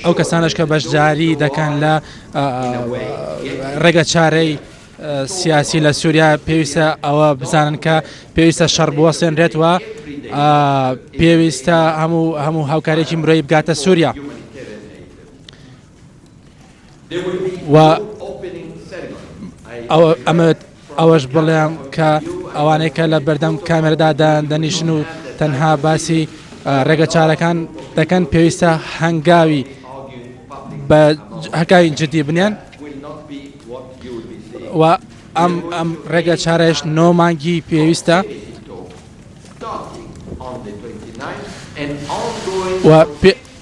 ئەو کەسانەش کە بەشداری دەکەن لە ڕێگە چارەی سیاسی لە سووریا پێویستە ئەوە بزانن کە پێویستە شەڕ بوەسێنرێت و پێویستە هەموو هەموو هاوکارێکی مرۆیی بگاتە سووریا. و ئەوە ئەمەوێت ئەوەش بڵێم کە ئەوانەی کە لە بەردەم کامێرەدا دەنیشن و تەنها باسی ڕێگە چارەکان دەکەن پێویستە هەنگاوی بە هەکاوی جدی بنێن و ئەم ئەم ڕێگە چارەش نۆ مانگی پێویستە و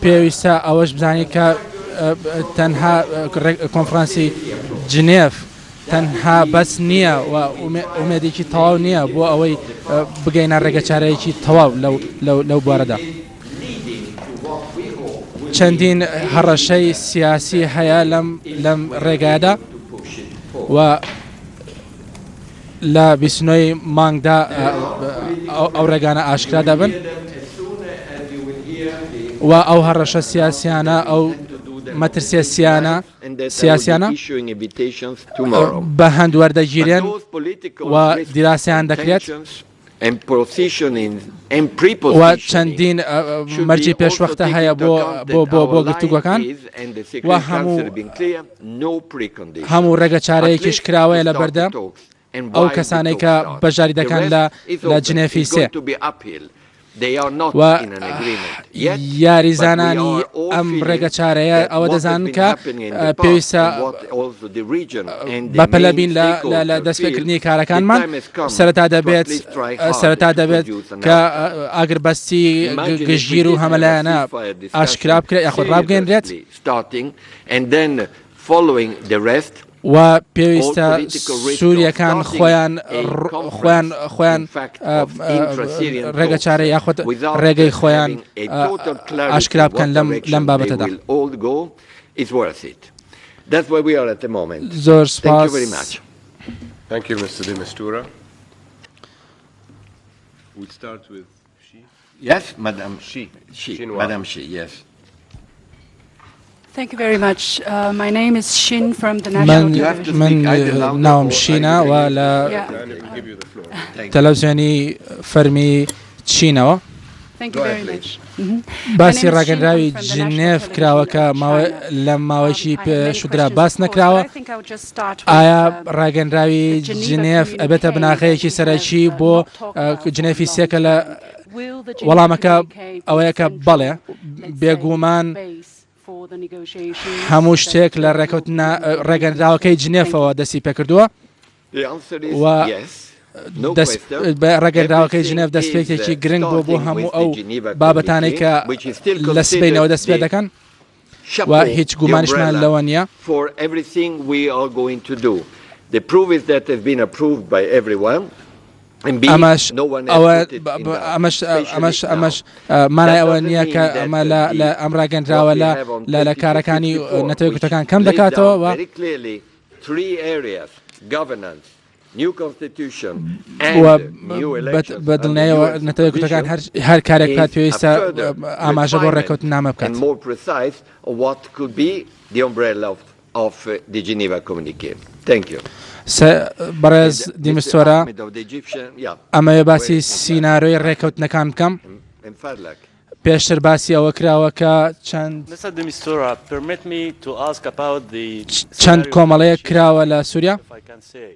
پێویستە ئەوەش بزانین کە تەنها کۆنفرانسی جنێف تەنها بەس نییە و ئومێدێکی تەواو نییە بۆ ئەوەی بگەینە ڕێگەچارەیەکی تەواو لەو بوارەدا. چەندین هەڕەشەی سیاسی هەیە لەم لەم ڕێگایەدا و لە 29 مانگدا ئەو ڕێگانە ئاشکرا دەبن و ئەو هەڕەشە سیاسیانە ئەو مەترسیە سیانە سیاسیانە بە هەند وەردەگیرێن و دیراسەیان دەکرێت و چەندین مەرجی پێشوەختە هەیە بۆ بۆ بۆ بۆ گفتوگۆکان و هەموو هەموو ڕێگە چارەیەکیش کراوەیە لە بەردەم ئەو کەسانەی کە بەشداری دەکەن لە لە جنێفی سێ و یاریزانانی ئەم ڕێگە چارەیە ئەوە دەزانن کە پێویستە بەپەلە بین لە دەستپێکردنی کارەکانمان سەرەتا دەبێت سەرەتا دەبێت کە ئاگربەستی گشتگیر و هەمەلایەنە ئاشکرا بکرێت یاخود ڕابگەیەنرێت. و پێویستە سووریەکان خۆیان خۆیان خۆیان ڕێگە چارە یاخود ڕێگەی خۆیان ئاشکرا بکەن لەم لەم بابەتەدا. زۆر سپاس. Thank you, Mr. de Mistura. We'll start with Xi. Yes, Madam Xi. Xi. Xinhua. Madam Xi, yes. Thank you very much. Uh, my name is Shin from the National من Television. من ناوم شینە و لە Yeah. And we give you the floor. Thank you. تەلەڤزیۆنی فەرمی چینەوە Thank Go you ahead, very please. much. Mhm. باسی My name is Shin. I'm ڕاگەنراوی from the National جنێف کراوە Television کە of ماوە China. لە Um, ماوەیەکی I have many پێشووترا questions, باس of course, but نەکراوە I think I would just start with ئایا um, ڕاگەنراوی the Geneva جنێف ئەبێتە communique that بناغەیەکی we have سەرەکی uh, بۆ not talked about for a جنێفی long سێکە لە time. Will the Geneva وەڵامەکە communique be ئەوەیە کە central, بەڵێ let's say, بێگومان base for the negotiations هەموو that شتێک لە uh, will be ڕێکەوتنە in the ڕێگەنراوەکەی Thank you. جنێفەوە دەستی پێکردووە The answer is و yes. No دەست question. بە ڕێگەنراوەکەی Everything جنێف is دەستپێکێکی uh, گرنگ بوو بۆ starting هەموو with ئەو the Geneva بابەتانەی Communique, کە which is still لە سبەینەوە considered دەست پێ the دەکەن و chapeau, هیچ the گومانیشمان umbrella لەوە نییە for everything we are going to do. The proof is that has been approved by everyone. And B, ئەمەش no one has ئەوە put it in doubt, ئەمەش especially ئەمەش now. ئەمەش مانای That ئەوە doesn't نییە mean کە that ئەمە uh, لە the لە ئەم what ڕاگەندراوە we لە have on لە لە کارەکانی 2254, نەتەوە which یەکگرتووەکان کەم lays دەکاتەوە down و very clearly three areas, governance, new constitution, و and new elections بە under دڵنیایەوە UN نەتەوە یەکگرتووەکان supervision هەر هەر کارێک بکات is a پێویستە further ئاماژە بۆ refinement ڕێککەوتننامە بکات. and more precise of what could be the umbrella of, of uh, the Geneva Communique. Thank you. سە- بەڕێز And Mr. دیمستۆرا Ahmed of the Egyptian, yeah, ئەمەوێ where باسی is Mr. سینارۆی ڕێککەوتنەکان بکەم And Fadlak. پێشتر باسی ئەوە کراوە کە چەند Mr. de Mistura, permit me to ask about the چەند scenario کۆمەڵەیەک negotiation, کراوە لە سووریا if I can say.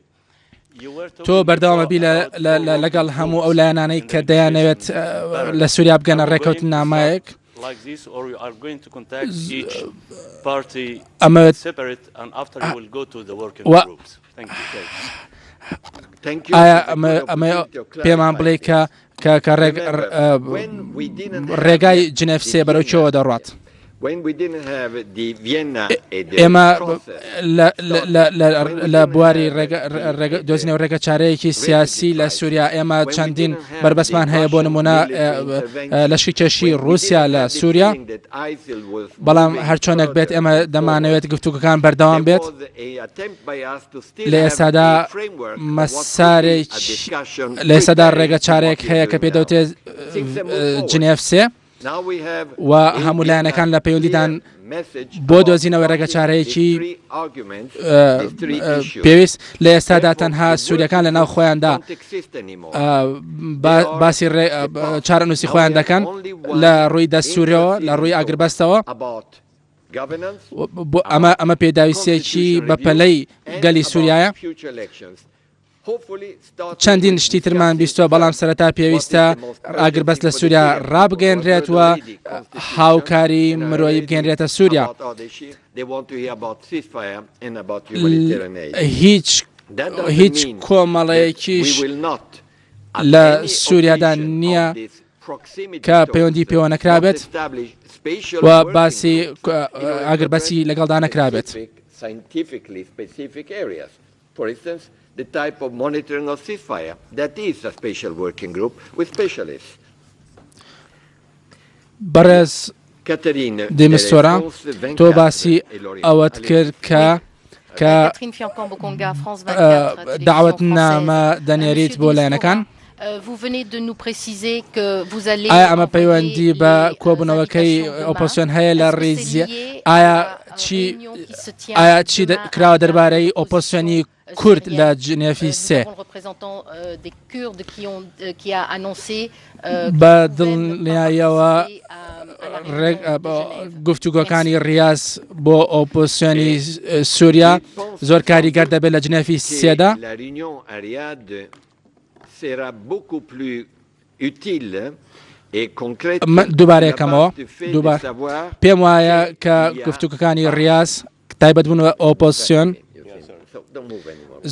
You were تۆ talking بەردەوامە before بی لە about لە four لە لەگەڵ working هەموو ئەو groups لایەنانەی in کە the دەیانەوێت negotiation لە barrel. سووریا بگەنە Are you going to start ڕێککەوتننامەیەک like this or you are going to contact each party ئەمەوێت separate and after you will go to the working و groups? Thank you. Thank you ئایا for the ئەمە good ئەمە opportunity of پێمان بڵێ clarifying کە things. کە کە ڕێگ Remember, when we didn't have ڕێگای yet جنێف the سێ بەرەو Vienna, کوێوە دەڕوات when we didn't have the Vienna, uh, the ئێمە process لە لە started, لە لە when we لە didn't بواری have ڕێگە the, ڕێگە the دۆزینەوە ڕێگە چارەیەکی refugee سیاسی لە crisis, سووریا ئێمە when we چەندین didn't have the بەربەستمان هەیە بۆ Russian نمونە military intervention, لەشکرکێشی when we ڕووسیا didn't لە have the سووریا feeling that ISIL was بەڵام moving هەرچۆنێک بێت further ئێمە forward, دەمانەوێت گفتوگۆکان بەردەوام there بێت was a attempt by us to still لە have ئێستادا a framework of what could be a مەسارێک discussion لە ئێستادا preparing ڕێگە to what چارەیەک we are هەیە کە doing پێ now. دەوتێ Things have moved forward. جنێف سێ. و هەموو لایەنەکان لە پەیوەندیدان بۆ دۆزینەوەی ڕێگەچارەیەکی پێویست. لە ئێستادا تەنها سووریەکان لە ناو خۆیاندا باسی چارەنووسی خۆیان دەکەن لە ڕووی دەستوورەوە، لە ڕووی ئاگربەستەوە. ئەمە ئەمە پێداویستیەکی بەپەلەی گەلی سووریایە. چەندین شتی ترمان بیستوە، بەڵام سەرەتا پێویستە ئاگربەست لە سووریا ڕابگەیەنرێت و هاوکاری مرۆیی بگەنرێتە سووریا. هیچ هیچ کۆمەڵەیەکیش لە سووریادا نییە کە پەیوەندی پێوە نەکرابێت و باسی ئاگربەستی لەگەڵدا نەکرابێت. For instance, the type of monitoring of ceasefire. That is a special working group with specialists. بەڕێز دیمستۆرا تۆ باسی ئەوەت کرد کە کە داوەتنامە دەنێریت بۆ لایەنەکان. ئایا ئەمە پەیوەندی بە کۆبوونەوەکەی ئۆپۆسیۆن هەیە لە ڕیزیە؟ ئایا چی ئایا چی کراوە دەربارەی ئۆپۆسیۆنی کورد لە جنێفی سێ؟ بە دڵنیاییەوە گفتوگۆکانی ڕیاز بۆ ئۆپۆسیۆنی سووریا زۆر کاریگەر دەبێت لە جنێفی سێدا. من دووبارە یەکەمەوە دووبار پێم وایە کە گفتوگۆکانی ڕیاز تایبەت بوون بە ئۆپۆزسیۆن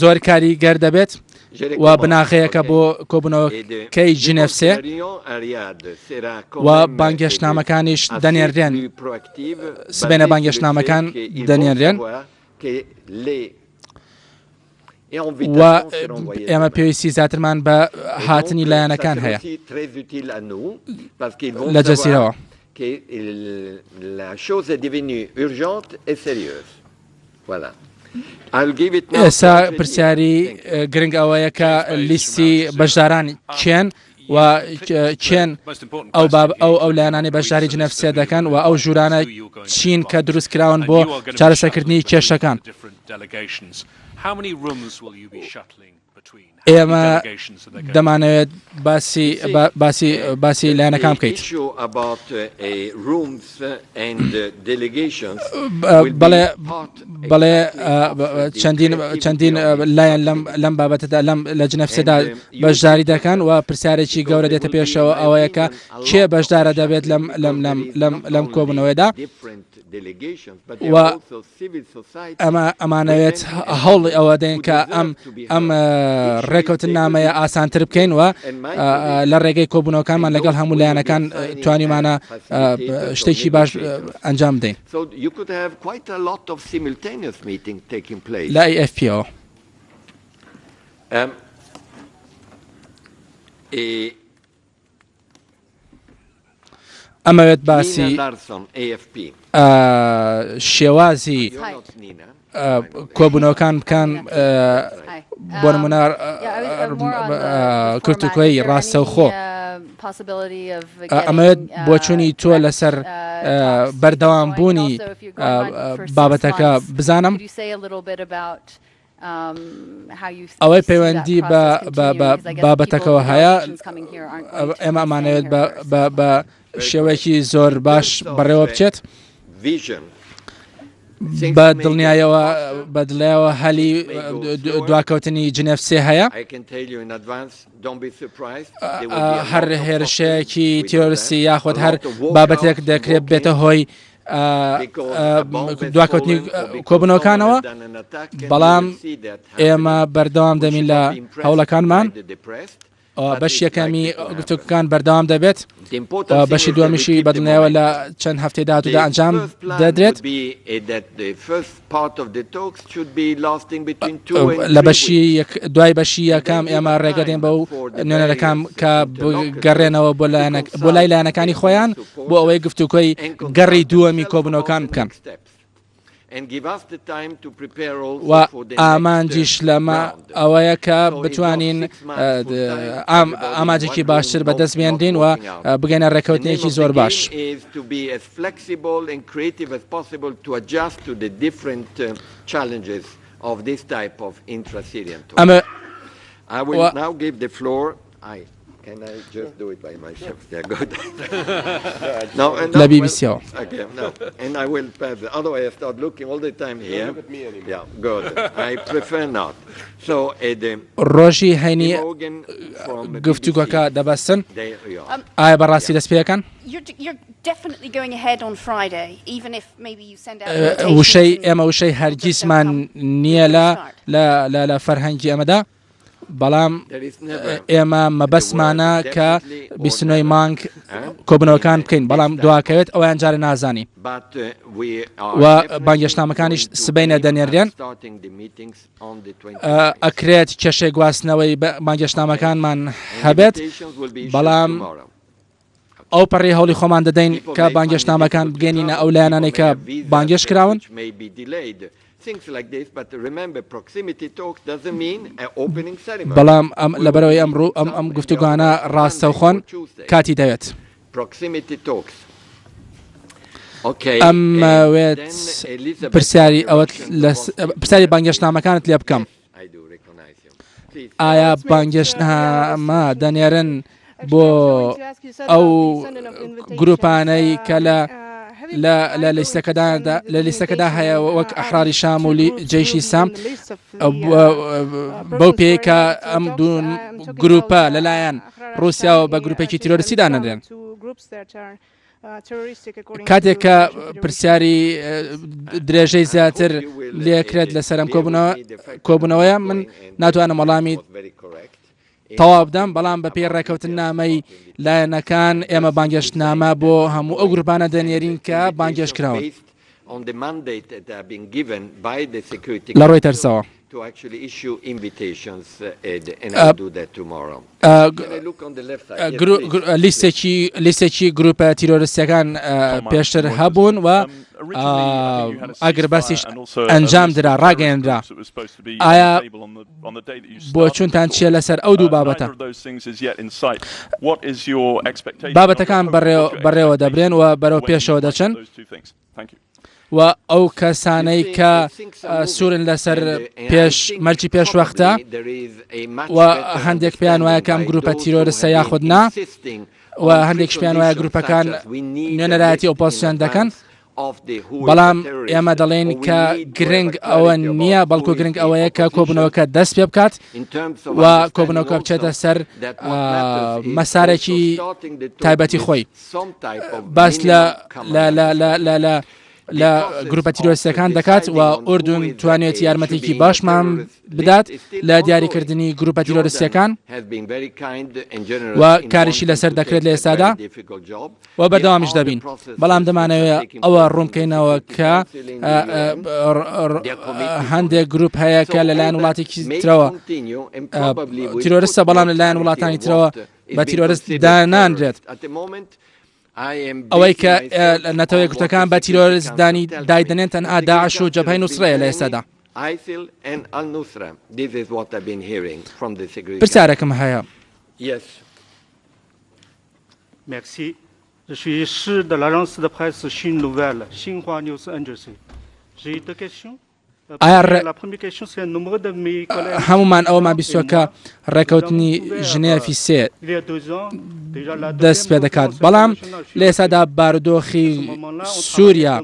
زۆر کاریگەر دەبێت و بناغەیەکە بۆ کۆبوونەوەکەی جنێف سێ و بانگهێشتنامەکانیش دەنێررێن سبەینە بانگهێشتنامەکان دەنێررێن. و ئێمە پێویستی زیاترمان بە هاتنی لایەنەکان هەیە لە جەزیرەوە. ئێستا پرسیاری گرنگ ئەوەیە کە لیستی بەشداران کێن و کێن ئەو باب ئەو ئەو لایەنانەی بەشداری جنێف سێ دەکەن و ئەو ژوورانە چین کە دروست کراون بۆ چارەسەرکردنی کێشەکان. ئێمە دەمانەوێت باسی باسی باسی لایەنەکان بکەیت. بەڵێ بەڵێ چەندین چەندین لایەن لەم لەم بابەتەدا لەم لە جنەفسێدا بەشداری دەکەن و پرسیارێکی گەورە دێتە پێشەوە ئەوەیە کە کێ بەشدارە دەبێت لەم لەم لەم لەم لەم کۆبوونەوەیدا و ئەمە ئەمانەوێت هەوڵی ئەوە دەین کە ئەم ئەم ڕێکەوتن نامەیە ئاسانتر بکەین و لە ڕێگەی کۆبوونەوەکانمان لەگەڵ هەموو لایەنەکان توانیمانە شتێکی باش ئەنجام بدەین. لە AFP ەوە. ئەمەوێت باسی شێوازی کۆبوونەوەکان بکەن بۆ نمونە کورتوکۆی ڕاستەوخۆ ئەمەوێت بۆچوونی تۆ لەسەر بەردەوام بوونی بابەتەکە بزانم. ئەوەی پەیوەندی بە بابەتەکەوە هەیە ئێمە ئەمانەوێت بە شێوەیەکی زۆر باش بەڕێوە بچێت. بە دڵنیایەوە بە دڵیەوە هەلی دواکەوتنی جنێف سێ هەیە. هەر هێرشێکی تیۆرسی یاخود هەر بابەتێک دەکرێت بێتە هۆی دواکەوتنی کۆبوونەوەکانەوە، بەڵام ئێمە بەردەوام دەبین لە هەوڵەکانمان. بەشی یەکەمی گفتوگۆکان بەردەوام دەبێت، بەشی دووەمیشی بەدڵنیایەوە لە چەند هەفتەی داهاتوودا ئەنجام دەدرێت. لە بەشی دوای بەشی یەکەم ئێمە ڕێگە دێن بەو نوێنەرەکان کە بگەڕێنەوە بۆ بۆ لای لایەنەکانی خۆیان بۆ ئەوەی گفتوگۆی گەڕی دووەمی کۆبوونەوەکان بکەن. و ئامانجیش لەمە ئەوەیە کە بتوانین ئامانجێکی باشتر بەدەست بێنرین و بگەینە ڕێکەوتنێکی زۆر باش. ئەمە لە بی بی سیەوە. ڕۆژی هەینی گفتوگۆکە دەبەستن، ئایا بەڕاستی دەست پێ دەکەن؟ وشەی ئێمە وشەی هەرگیزمان نییە لە فەرهەنگی ئەمەدا. بەڵام ئێمە مەبەستمانە کە 29 مانگ کۆبنەوەکان بکەین بەڵام دواکەوێت ئەویان جارە نازانی و بانگێشتنامەکانیش سبینە دەنێرێن ئەکرێت کێشەی گواستنەوەی بانگێشتنامەکانمان هەبێت بەڵام ئەو پەڕی هەوڵی خۆمان دەدەین کە بانگێشتنامەکان بگەینینە ئەو لایەنانەی کە بانگێشت کراون. بەڵام ئەم لەبەرەوەی ئەم ڕوو ئەم ئەم گفتوگۆانە ڕاستەوخۆن کاتی دەوێت. ئەمەوێت پرسیاری ئەوەت لە پرسیاری بانگێشتنامەکانت لێ بکەم. ئایا بانگێشتنامە دەنێرن بۆ ئەو گروپانەی کە لە لە لیستەکەدا لە لیستەکەدا هەیە وەک ئەحراری شام و جەیشی سام بەو پێی کە ئەم دوو گروپە لەلایەن ڕووسیاوە بە گروپێکی تیرۆریستی دانەنرێن. کاتێک کە پرسیاری درێژەی زیاتر لێکرێت لەسەر ئەم کۆبوونەوەیە من ناتوانم وەڵامی تەواو بدەم بەڵام بەپێی ڕێکەوتننامەی لایەنەکان ئێمە بانگێشتنامە بۆ هەموو ئەو گروپانە دەنێرین کە بانگێشت کراون. لە ڕۆیتەرزەوە. لیستێکی لیستێکی گروپە تیرۆرستیەکان پێشتر هەبوون و ئاگربەستیش ئەنجام درا ڕاگەیەنرا ئایا بۆچونتان چییە لەسەر ئەو دوو بابەتە؟ بابەتەکان بەڕێوە دەبرێن و بەرەو پێشەوە دەچن. و ئەو کەسانەی کە سوورن لەسەر پێش مەرجی پێشوەختە و هەندێک پێیان وایە کە ئەم گروپە تیرۆرستە یاخود نا و هەندێکش پێیان وایە گروپەکان نوێنەرایەتی ئۆپۆزسیۆن دەکەن بەڵام ئێمە دەڵێین کە گرنگ ئەوە نییە بەڵکو گرنگ ئەوەیە کە کۆبوونەوەکە دەست پێ بکات و کۆبوونەوەکە بچێتە سەر مەسارێکی تایبەتی خۆی. باس لە لە لە لە لە لە لە گروپە تیرۆریستەکان دەکات و ئوردون توانێت یارمەتێکی باشمان بدات لە دیاریکردنی گروپە تیرۆریستەکان و کاریشی لەسەر دەکرێت لە ئێستادا و بەردەوامیش دەبین بەڵام دەمانەوێت ئەوە ڕوونکەینەوە کە هەندێک گروپ هەیە کە لەلایەن وڵاتێکی ترەوە تیرۆرستە بەڵام لەلایەن وڵاتانی ترەوە بە تیرۆرست دانانرێت. ئەوەی کە نەتەوە یەکگرتووەکان بە تیرۆرست دانی دایدەنێن تەنها داعش و جەبهەی نوسرەیە لە ئێستادا. پرسیارێکم هەیە. ئایا هەمومان ئەوەمان بیستوە کە ڕێکەوتنی ژنێفی سێ دەست پێ دەکات بەڵام لە ئێستادا بارودۆخی سووریا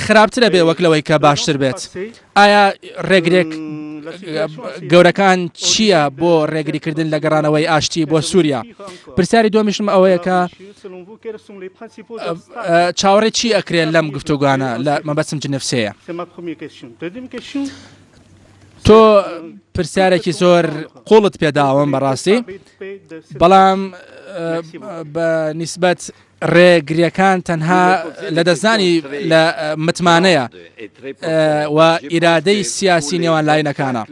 خراپترە بێ وەک لەوەی کە باشتر بێت ئایا ڕێگرێک گەورەکان چییە بۆ ڕێگریکردن لە گەڕانەوەی ئاشتی بۆ سووریا؟ پرسیاری دووەمیشم ئەوەیە کە چاوەڕێ چی ئەکرێت لەم گفتوگوانە لە مەبەستم جنفسەیە؟ تۆ پرسیارێکی زۆر قوڵت پێداوم بەڕاستی بەڵام بە نیسبەت ڕێگریەکان تەنها لەدەستدانی لە متمانەیە و ئیرادەی سیاسی نێوان لاینەکانە.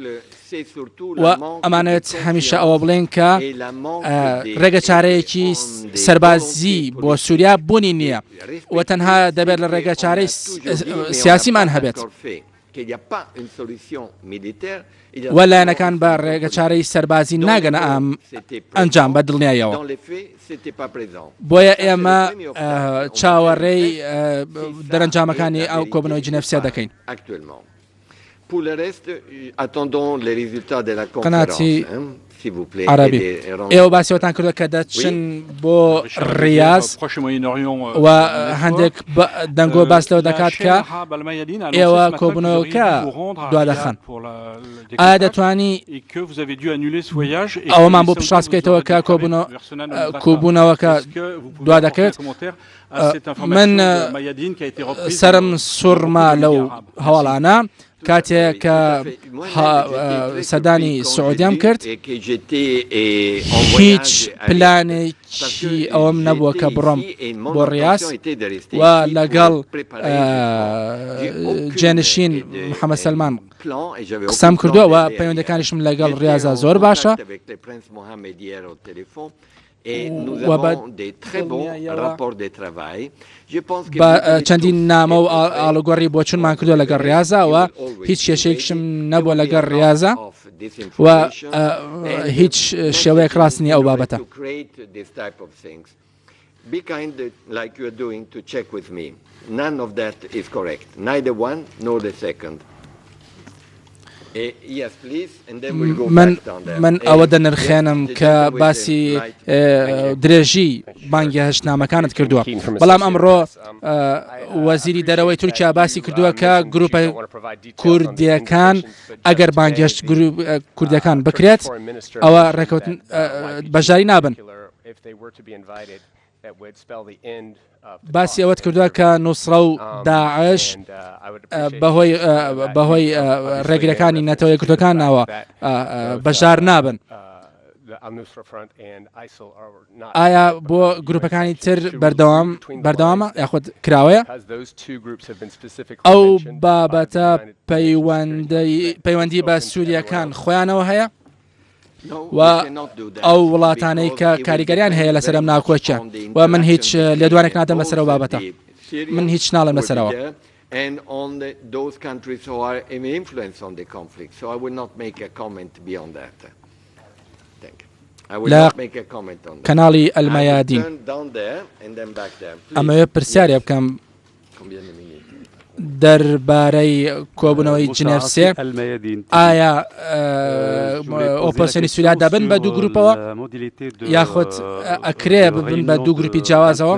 و ئەمانەوێت هەمیشە ئەوە بڵێن کە ڕێگە چارەیەکی سەربازی بۆ سووریا بوونی نییە و تەنها دەبێت لە ڕێگە چارەی سیاسیمان هەبێت. و لایەنەکان بە ڕێگە چارەی سەربازی ناگەنە ئەم ئەنجام بە دڵنیایەوە. بۆیە ئێمە چاوەڕێی دەرەنجامەکانی ئەو کۆبنەوەی جنێفسیا دەکەین. قەناتی عەرەبی، ئێوە باسی ئەوەتان کردووە کە دەچن بۆ ڕیاز و هەندێک دەنگۆ باس لەوە دەکات کە ئێوە کۆبوونەوەکە دوادەخەن. ئایا دەتوانی ئەوەمان بۆ پشتڕاست بکەیتەوە کە کۆبوونەوەکە دوا دەکرێت؟ من سەرم سوڕما لەو هەواڵانە کاتێک کە سەردانی سعودیام کرد هیچ پلانێکی ئەوەم نەبووە کە بڕۆم بۆ ڕیاز و لەگەڵ جێنشین محەممەد سەلمان قسەم کردووە و پەیوەندەکانیشم لەگەڵ ڕیازا زۆر باشە. و بە بە چەندین نامە و ئاڵوگۆڕی بۆچونمان کردووە لەگەڵ ڕاضا و هیچ کێشەیەکشم نەبووە لەگەڵ ڕاضا و هیچ شێوەیەک ڕاست نییە ئەو بابەتە. Be kind like you are doing to check with me. None of that is correct, neither one nor the second. من من ئەوە دەنرخێنم کە باسی درێژی بانگهێشتنامەکانت کردووە بەڵام ئەمڕۆ وەزیری دەرەوەی تورکیا باسی کردووە کە گروپە کوردیەکان ئەگەر بانگهێشت کوردەکان بکرێت ئەوە ڕێکەوتن بەشداری نابن. باسی ئەوەت کردووە کە نوسڕە و داعش بەهۆی بەهۆی ڕێگرەکانی نەتەوە یەکگرتووەکانەوە بەشدار نابن. ئایا بۆ گروپەکانی تر بەردەوام بەردەوامە یاخود کراوەیە؟ ئەو بابەتە پەیوەندی بە سووریەکان خۆیانەوە هەیە؟ و ئەو وڵاتانەی کە کاریگەریان هەیە لەسەر ئەم ناکۆکیە و من هیچ لێدوانێک نادەم لەسەر ئەو بابەتە من هیچ ناڵێم لەسەرەوە. And on those countries who are in influence on the conflict. So I will not make a comment beyond that. Thank you. I will لە not make a comment on that. کەناڵی I will ئەلمەیادین turn down there and then back there. Please. ئەمەوێ پرسیارێ Yes. بکەم Combien de minutes? دەربارەی کۆبوونەوەی جنێف سێ ئایا ئۆپۆزسیۆنی سووریا دەبن بە دوو گروپەوە یاخود ئەکرێ ببن بە دوو گروپی جیاوازەوە؟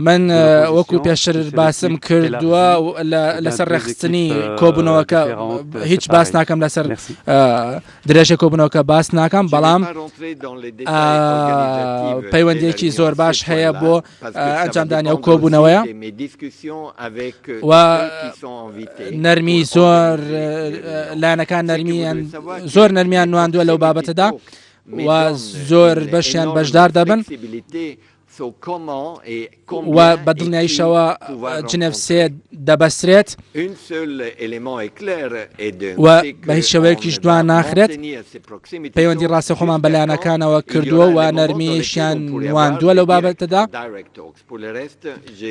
من وەکو پێشتر باسم کردووە لەسەر ڕێکخستنی کۆبوونەوەکە هیچ باس ناکەم لەسەر درێژە کۆبوونەوەکە باس ناکەم بەڵام پەیوەندیەکی زۆر باش هەیە بۆ ئەنجامدانی ئەو کۆبوونەوەیە و نەرمی زۆر لایەنەکان نەرمیان زۆر نەرمیان نواندووە لەو بابەتەدا و زۆر بەشیان بەشدار دەبن. و بە دڵنیاییشەوە جنێف سێ دەبەسترێت و بە هیچ شێوەیەکیش دوا ناخرێت. پەیوەندی ڕاستەوخۆمان بە لایەنەکانەوە کردووە و نەرمیشیان نواندووە لەو بابەتەدا.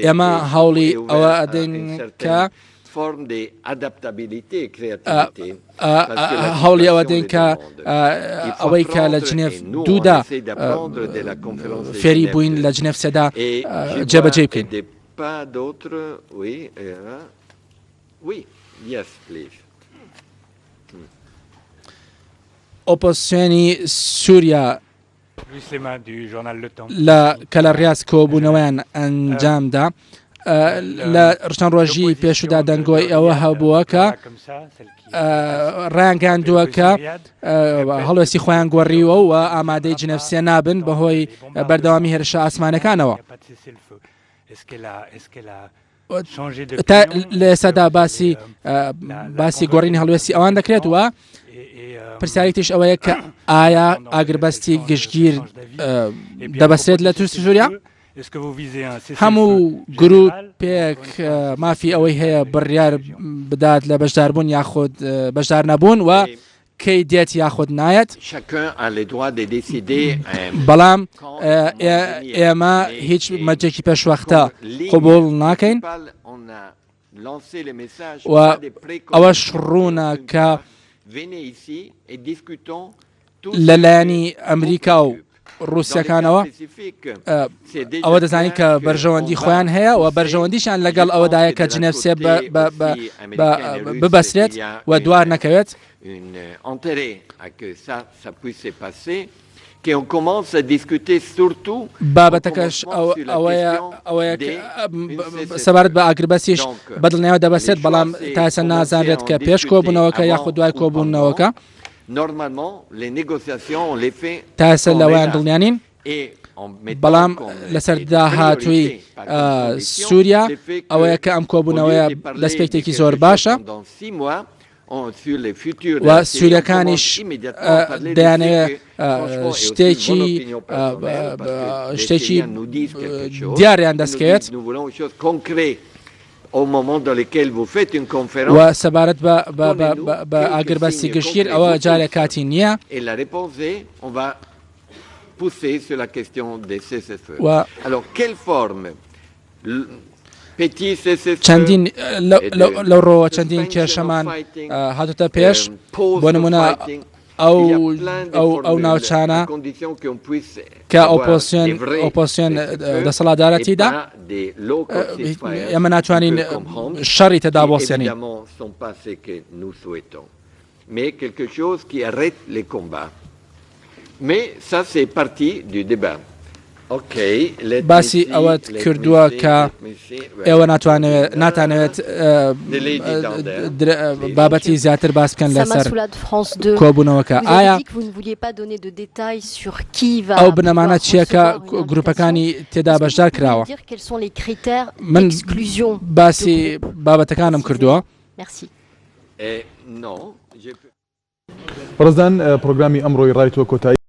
ئێمە هەوڵی ئەوە ئەدەین کە هەوڵی ئەوە دەین کە ئەوەی کە لە جنێف دوودا فێری بووین لە جنێف سێدا جێبەجێ بکەین. ئۆپۆزسیۆنی سووریا لە کە لە ڕیاز کۆبوونەوەیان ئەنجامدا لە ڕچەند ڕۆژی پێشودا دەنگۆی ئەوە هەبووە کە ڕایانگەیاندووە کە هەڵوێستی خۆیان گۆڕیوە و ئامادەی جنێف سێ نابن بەهۆی بەردەوامی هێرشە ئاسمانەکانەوە. تا لە ئێستادا باسی باسی گۆڕینی هەڵوێستی ئەوان دەکرێت و پرسیاری تیش ئەوەیە کە ئایا ئاگربەستی گشتگیر دەبەسرێت لە تورس سووریا؟ هەموو گروپ گروپێک مافی ئەوەی هەیە بڕیار بدات لە بەشداربوون یاخود بەشدار نەبوون و کەی دێت یاخود نایەت، بەڵام ئێمە هیچ مەرجێکی پێشوەختە قبوڵ ناکەین و ئەوەش ڕوونە کە لەلایەنی ئەمریکا و ڕووسەکانەوە ئەوە دەزانین کە بەرژەوەندی خۆیان هەیە و بەرژەوەندیشان لەگەڵ ئەوەدایە کە جنێف سێ ببەسرێت و دوار نەکەوێت. بابەتەکەش ئەوەیە ئەوەیە سەبارەت بە ئاگربەسیش بەدڵنیاوە دەبەسێت، بەڵام تا ئێستا نازانرێت کە پێش کۆبوونەوەکە یاخود دوای کۆبوونەوەکە. تا ئێستا لەوەیان دڵنیا نین، بەڵام لەسەر داهاتووی سووریا ئەوەیە کە ئەم کۆبوونەوەیە دەستپێکێکی زۆر باشە و سووریەکانیش دەیانەوێت شتێکی شتێکی دیاریان دەستکەوێت. و سەبارەت بە ئاگربەستی گشتگیر ئەوە جارێک کاتی نییە. و چەندین لەو ڕۆوە چەندین کێشەمان هاتوتە پێش بۆ نمونە ئەو ئەو ئەو ناوچانە کە ئۆپۆسیۆن ئۆپۆسیۆن دەسەڵاتدارە تیدا ئێمە ناتوانین شەڕی تێدا بۆسێنین. Mais quelque chose qui arrête les combats. Mais ça c'est partie du débat. باسی ئەوەت کردووە کە ئێوە ناتوانەوێت ناتانەوێت بابەتی زیاتر باس بکەن لەسەر کۆبوونەوەکە ئایا ئەو بنەمانە چییە کە گروپەکانی تێدا بەشدار کراوە من باسی بابەتەکانم کردووە. بەڕێزان پرۆگرامی ئەمڕۆی ڕای تۆ کۆتایی.